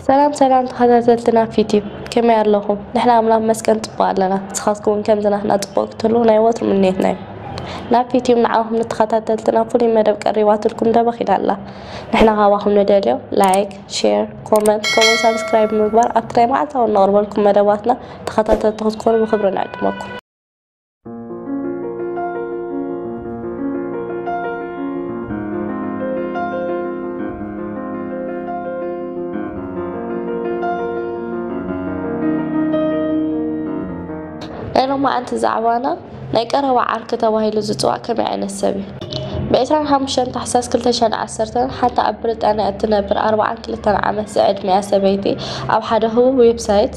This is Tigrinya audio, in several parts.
ሰላም ሰላም ተኸታተልትና ፊትዩ፣ ከመይ ኣለኹም? ንሕና ኣምላኽ መስቀን ጽቡቕ ኣለና። ንስኻትኩም እውን ከምዚ ናትና ጽቡቕ ክትህሉ ናይ ወትሩ ምንየትና እዩ። ናብ ፊትዩም ንዓኹም ንተኸታተልትና ፍሉይ መደብ ቀሪባትልኩም ደበኺላ ኣላ። ንሕና ካባኹም ንደልዮ ላይክ፣ ሼር፣ ኮመንት ከምኡ ሳብስክራይብ ብምግባር ኣብቲ ናይ መዓልታዊ እነቕርበልኩም መደባትና ተኸታተልቲ ክትኮኑ ብኽብሪ ንዕድመኩም። ናይ ሎማዓንቲ ዛዕባና ናይ ቀረባ ዓርኪ ተባሂሉ ዝፅዋዕ ከመይ ዓይነት ሰብ እዩ? ብ ዕስራን ሓሙሽተን ታሕሳስ ክልተ ሽሕን ዓሰርተን ሓንቲ ኣብ ብሪጣንያ እትነብር ኣርባዓን ክልተን ዓመት ዝዕድሚያ ሰበይቲ ኣብ ሓደ ህቡብ ዌብሳይት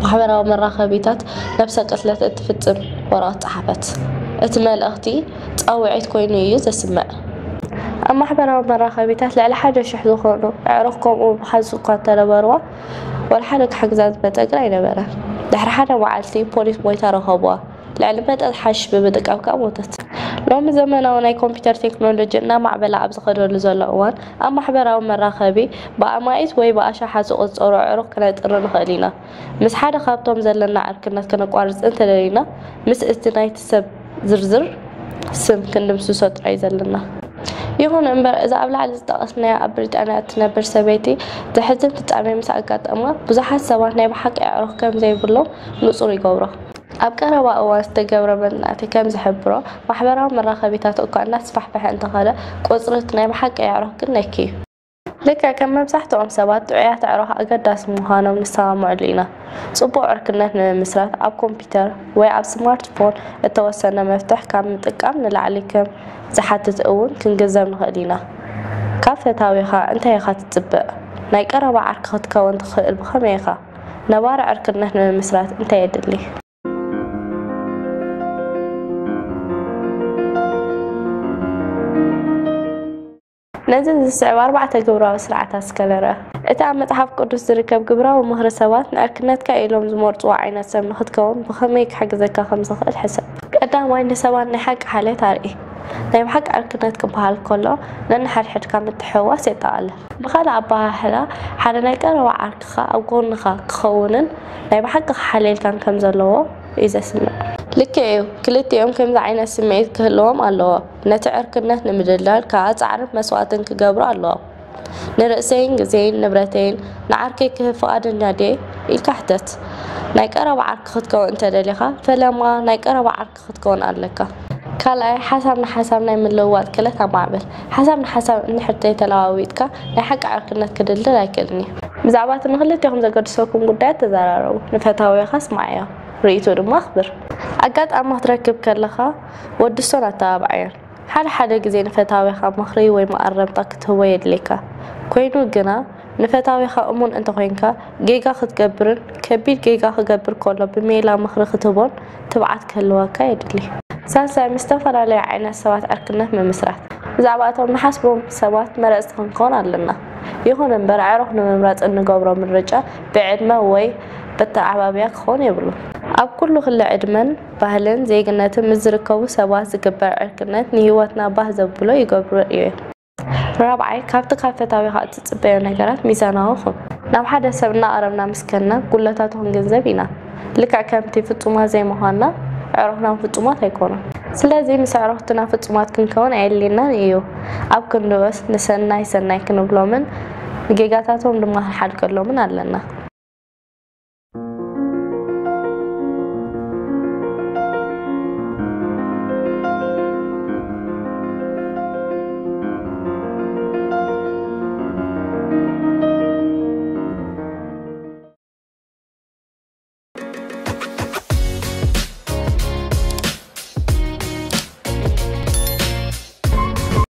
ማሕበራዊ መራኸቢታት ነብሰ ቅትለት እትፍጽም ወረቐት ጸሓፈት። እቲ መልእኽቲ ጻውዒት ኮይኑ እዩ ዘስምዕ። ኣብ ማሕበራዊ መራኸቢታት ልዕሊ ሓደ ሽሕ ዝኾኑ ኣዕሩኽ ከምኡ ብሓዙ እኳ እንተነበርዋ፣ ወላ ሓደ ክሕግዛ ዝመጸ ግን ኣይነበረን። ድሕሪ ሓደ መዓልቲ ፖሊስ ሞይታ ረኸብዋ። ልዕሊ መጠን ሓሽሽ ብምጥቃም ከኣ ሞተት። ሎሚ ዘመናዊ ናይ ኮምፒተር ቴክኖሎጂ እናማዕበለ ኣብ ዝኸደሉ ዘሎ እዋን፣ ኣብ ማሕበራዊ መራኸቢ ብኣማኢት ወይ ብኣሽሓት ዝቑጸሩ ኣዕሩኽ ክነጥሪ ንኽእል ኢና። ምስ ሓደ ካብቶም ዘለና ዕርክነት ከነቋርጽ እንተደሊና፣ ምስ እቲ ናይቲ ሰብ ዝርዝር ስም ክንድምስሶ ጥራይ ዘለና። ይኹን እምበር፣ እዛ ኣብ ላዕሊ ዝጠቐስናያ ኣብ ብሪጣንያ እትነብር ሰበይቲ ዘሕዝን ፍጻሜ ምስ ኣጋጠማ፣ ብዙሓት ሰባት ናይ ብሓቂ ኣዕሩኽ ከም ዘይብሎም ንጹር ይገብሮ። ኣብ ቀረባ እዋን ዝተገብረ መጽናዕቲ ከም ዝሕብሮ፣ ማሕበራዊ መራኸቢታት እኳ እናተስፋሕፈሐ እንተኸደ፣ ቁጽሪ እቲ ናይ ብሓቂ ኣዕሩኽ ግን ነኪ እዩ። ልክዕ ከም መብዛሕትኦም ሰባት፣ ጥዑያት ኣዕሩኽ ኣገዳሲ ምዃኖም ንሰማምዐሉ ኢና። ጽቡቕ ዕርክነት ንምምስራት፣ ኣብ ኮምፒተር ወይ ኣብ ስማርትፎን እተወሰነ መፍትሕ ካብ ምጥቃም ንላዕሊ ከም ዝሓትት እውን ክንግንዘብ ንኽእል ኢና። ካብ ፈታዊኻ እንታይ ኢኻ ትጽበ? ናይ ቀረባ ዓርኪ ክትከውን ትኽእል ብኸመይ ኢኻ? ነባሪ ዕርክነት ንምምስራት እንታይ የድሊ? ነዚ ዝስዕብ ኣርባዕተ ግብራዊ ስርዓታት እስከ ንርኣ። እቲ ኣብ መጽሓፍ ቅዱስ ዝርከብ ግብራዊ ምኽሪ ሰባት ንዕርክነትካ ኢሎም ዝመርጽዎ ዓይነት ሰብ ንኽትከውን ብኸመይ ክሕግዘካ ከም ዝኽእል ሕሰብ። ቀዳማይ፣ ንሰባት ናይ ሓቂ ሓልዮት ኣርኢ። ናይ ብሓቂ ዕርክነት ክበሃል ከሎ፣ ነንሓድሕድካ ምትሕውዋስ የጠቓልል። ብኻልእ ኣበሃህላ፣ ሓደ ናይ ቀረባ ዓርክኻ ኣብ ጎንኻ ክኸውንን ናይ ብሓቂ ክሓልየልካን ከም ዘለዎ እዩ ዘስምዕ። ልክዕ እዩ፣ ክልቲኦም ከምዚ ዓይነት ስምዒት ክህልዎም ኣለዎ። ነቲ ዕርክነት ንምድልዳል ከኣ ጻዕርን መስዋእትን ክገብሩ ኣለዎም። ንርእሰይን ግዜይን ንብረተይን ንዓርከይ ክህብ ፍቓደኛ ድየ? ኢልካ ሕተት። ናይ ቀረባ ዓርኪ ክትከውን እንተደሊኻ፣ ፈለማ ናይ ቀረባ ዓርኪ ክትከውን ኣለካ። ካልኣይ፣ ሓሳብ ንሓሳብ ናይ ምልውዋጥ ክእለት ኣማዕብል። ሓሳብ ንሓሳብ እንድሕር ዘይተለዋዊጥካ፣ ናይ ሓቂ ዕርክነት ክድልድል ኣይክእልን እዩ። ብዛዕባ እቲ ንኽልቴኹም ዘገድሰኩም ጉዳያት ተዘራረቡ። ንፈታዊኻ ስምዓዮ፣ ርእይትኡ ድማ ኣኽብር። ኣጋጣሚ ክትረክብ ከለኻ፣ ወድሶን ኣተባብዓዮን። ሓደ ሓደ ግዜ ንፈታዊኻ ምኽሪ ወይ መኣረምታ ክትህቦ የድልየካ። ኮይኑ ግና፣ ንፈታዊኻ እሙን እንተኾይንካ፣ ጌጋ ክትገብርን ከቢድ ጌጋ ክገብር ከሎ ብሜላ ምኽሪ ክትህቦን ትብዓት ክህልወካ የድሊ። ሳልሳይ፣ ምስ ዝተፈላለዩ ዓይነት ሰባት ዕርክነት ምምስራት። ብዛዕባ'ቶም ንሓስቦም ሰባት መረጽቲ ክንከውን ኣለና። ይኹን እምበር፣ ኣዕሩኽ ንምምራጽ እንገብሮ ምርጫ ብዕድመ ወይ በተዓባብያ ክኸውን የብሉን። ኣብ ኩሉ ክሊ ዕድመን ባህልን ዜግነትን ምስ ዝርከቡ ሰባት ዝግበር ዕርክነት ንህይወትና ባህ ዘብሎ ይገብሮ እዩ። ራብዓይ፣ ካብቲ ካብ ፈታዊኻ እትጽበዮ ነገራት ሚዛናዊ ኩን። ናብ ሓደ ሰብ እናቐረብና ምስ ከድና፣ ጉድለታቱ ክንግንዘብ ኢና። ልክዕ ከምቲ ፍጹማት ዘይምዃንና፣ ኣዕሩኽና ፍጹማት ኣይኮኑን። ስለዚ ምስ ኣዕሩኽትና ፍጹማት ክንከውን ኣየድልየናን እዩ። ኣብ ክንድኡስ ንሰናይ ሰናይ ክንብሎምን ንጌጋታቶም ድማ ክንሓልቀሎምን ኣለና።